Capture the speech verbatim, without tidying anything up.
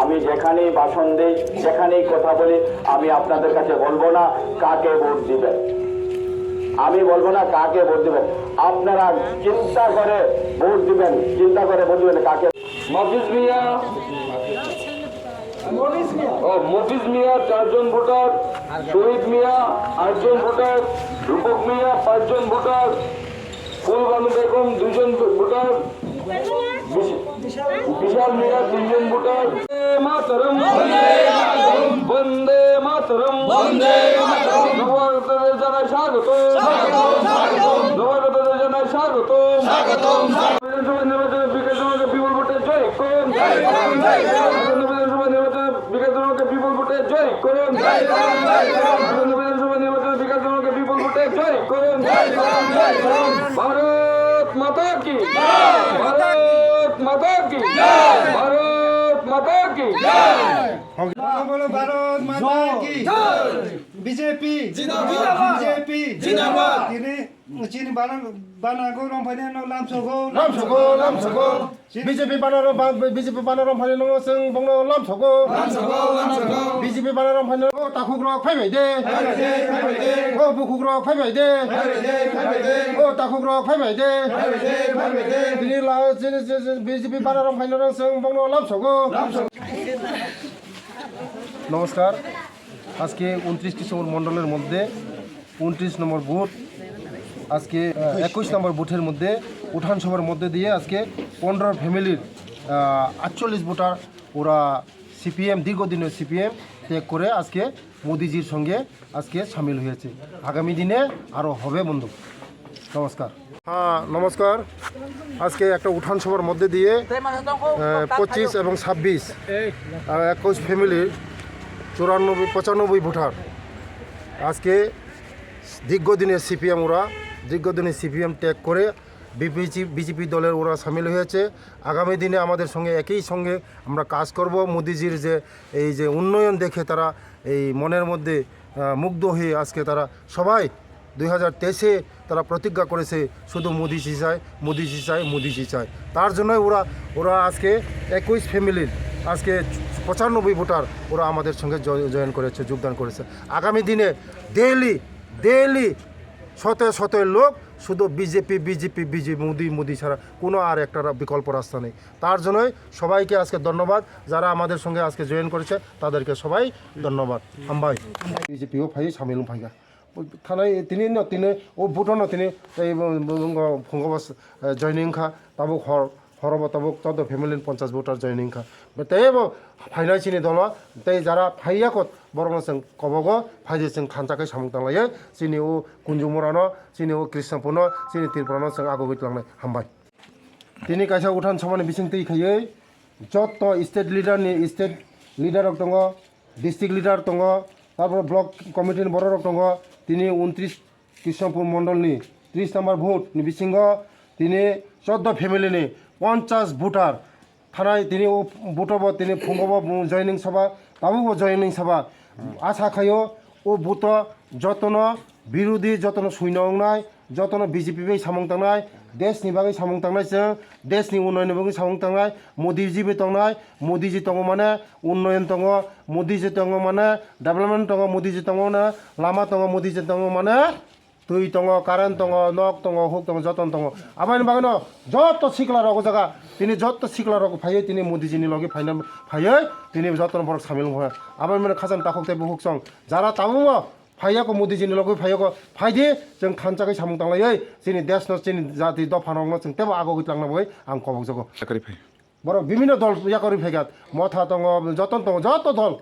আমি যেখানেই ভাষণ দেই, যেখানেই কথা বলি, আমি আপনাদের কাছে বলবো না কাকে ভোট দিবেন। আমি বলবো না কাকে ভোট দিবেন। আপনারা চিন্তা করে ভোট দিবেন, চিন্তা করে ভোট দিবেন কাকে। মাফিজ মিয়া, ও, মফিজ মিয়া চারজন ভোটার, শহীদ মিয়া আটজন ভোটার, রূপক মিয়া পাঁচজন ভোটার, ফুলবানু বেগম দুইজন ভোটার, বিশ-, বিশাল মিয়া তিনজন ভোটার। বন্দে মাতরম, বন্দে মাতরম, বন্দে মাতরম। নবাগতদের জানাই স্বাগত, নবাগতদের জানাই স্বাগত। বিধানসভা নির্বাচনে বিকাশ জনকে বিপুল ভোটে জয় করুন। বিধানসভা নির্বাচনে বিকাশ জনকে বিপুল ভোটে জয় করুন। বিধানসভা নির্বাচনে বিকাশ জনকে বিপুল ভোটে জয় করুন। ভারত মাতা কি? ভারত মাতা কি? ভারত মাতা কি? Bolo, bolo, Bharat Mata ki jai. B J P jindabad. B J P jindabad. Tini, chini bana, bana go rom phani no lam sogo. Lam sogo, lam sogo. B J P bana rom, ba-, B J P bana rom phani no seng bongno lam sogo. Lam sogo, lam sogo. B J P bana rom phani no takhuk rok phai bai de. Phai bai de, phai bai de. O bukhuk rok phai bai de. Phai bai de, phai bai de. O takhuk rok phai bai de. Phai bai de, phai bai de. Tini la, chini, chini, chini B J P bana rom phani no seng bongno lam sogo. Lam sogo. নমস্কার। আজকে ঊনত্রিশ কৃষ্ণপুর মণ্ডলের মধ্যে ঊনত্রিশ নম্বর বুথ, আজকে, আহ, একুশ নম্বর বুথের মধ্যে উঠান সভার মধ্যে দিয়ে আজকে পনেরো ফ্যামিলির, আহ, আটচল্লিশ ভোটার ওরা সিপিএম, দীর্ঘদিনের সিপিএম ত্যাগ করে আজকে মোদিজির সঙ্গে আজকে সামিল হয়েছে। আগামী দিনে আরও হবে বন্ধু। নমস্কার। হ্যাঁ, নমস্কার। আজকে একটা উঠান সভার মধ্যে দিয়ে, আহ, পঁচিশ এবং ছাব্বিশ, আর একুশ ফ্যামিলির চুরানব্বই, পঁচানব্বই ভোটার আজকে দীর্ঘদিনের সিপিএম ওরা, দীর্ঘদিনের সিপিএম ত্যাগ করে বিপিজি, বিজেপি দলের ওরা সামিল হয়েছে। আগামী দিনে আমাদের সঙ্গে একই সঙ্গে আমরা কাজ করব। মোদিজির যে এই যে উন্নয়ন দেখে তারা এই মনের মধ্যে, আহ, মুগ্ধ হয়ে আজকে তারা সবাই দুই হাজার তেইশে তারা প্রতিজ্ঞা করেছে শুধু মোদিজি চায়, মোদিজি চায়, মোদিজি চায়। তার জন্যই ওরা, ওরা আজকে একুশ ফ্যামিলির আজকে পঁচানব্বই ভোটার ওরা আমাদের সঙ্গে জ-, জয়েন করেছে, যোগদান করেছে। আগামী দিনে ডেইলি, ডেইলি শত শত লোক শুধু বিজেপি, বিজেপি, বিজেপি, মোদি, মোদি ছাড়া কোনো আর একটা রা-, বিকল্প রাস্তা নেই। তার জন্যই সবাইকে আজকে ধন্যবাদ, যারা আমাদের সঙ্গে আজকে জয়েন করেছে তাদেরকে সবাই ধন্যবাদ। হামবাই। বিজেপিও ভাই সামিল ফাইগা। Thanai tini no tini o vote no tini tei bo, bo, bo, phungo bo, eh, joining kha, tabuk hor, horo bo tabuk chaudo family ni ponchas voter joining kha. Tei bo phainai chini dolo, tei jara phaiya kot borok no chwng kobogo phaidi chwng thansa khe samung tanglaiwi chini o Kunjumura no, chini o Krishnapur no, chini Tripura no chwng agugwi tlangnai. Hambai. Tini kaisa uthan sobani bising twi khaiwi jotto state leader ni state leader rok tongo, district leader tongo, tarpore block committee ni borok rok tongo. Tini untris Krishnapur mondol ni tris number booth ni bisingo tini chaudo family ni ponchas voter thanai tini o booth o bo tini phungo bo joining saba, tabuk bo joining saba. Asa khaio o booth o jotono birodhi, jotono suino wngnai, jotono B J P bai samung tangnai, desh ni bagwi samung tangnai chwng, desh ni unnoyon ni bagwi samung tangnai, Modi ji bai tongnai, Modi ji tongo mane unnoyon tongo, Modi ji tongo mane development tongo, Modi ji tongo mane lama tongo, Modi ji tongo mane twi tongo, current tongo, nok tongo, huk tongo, jotono tongo. Aboni bagwino joto sikla rok o jaga, tini joto sikla rok phaiwi tini Modi ji ni logi phaina, phaiwi tini jotono borok samil wngkha. Aboni bagwino khachang takhuk tei bukhuk chwng jara tabukbo Phaiya ko Modi ji ni logi phaiya ko, phaidi chwng thansa khe samung tanglaiwi chini desh no, chini jati dopha rok no chwng tebo agogwi twlangna bagwi ang kobok jago. Yakarwi phai. Borok bibhinno dol yakarwi phaikat, Motha tongo, joton tongo, joto dol.